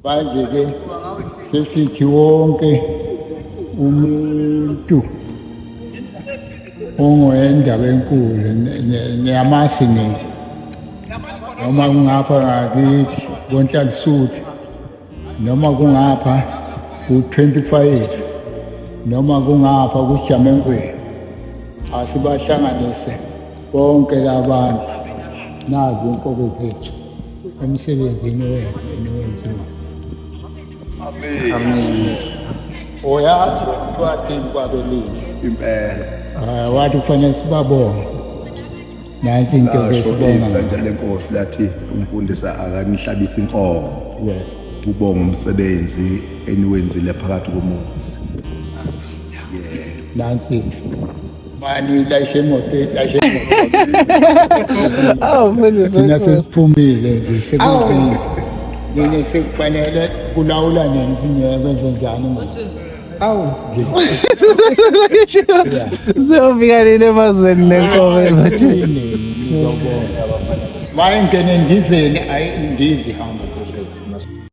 Manje ke sesithi wonke umuntu ongowendaba enkulu niyamasi nina noma kungapha ngakithi konhlalisuthi noma kungapha ku-25 noma kungapha kusijamenkweni asibahlanganise bonke labantu nazi inkobe zethu emsebenzini wenu eniwenziwa. Amen. Amen. Uyazi ukuthi wathini kwabelile. Impela. Ah, wathi kufanele sibabonge. Nansi into ke Lasho sibonga. izwi nje lenkosi lathi umfundisi akanihlabisa inkomo. Yes. Kubonga umsebenzi eniwenzile phakathi komuzi. Yeah. Nansi. Mani layishe imoto, layishe imoto. Awu mfundisi Thina wenkosi. sesiphumile nje sekuphumile. Nina sekufanele kulawula nina ukuthi niyakwenza njani manje. Awu. Nje. Siyofika nini emazweni lenkomo bathi. Nini nizobona. Mayingene endizeni ayi indizi hamba.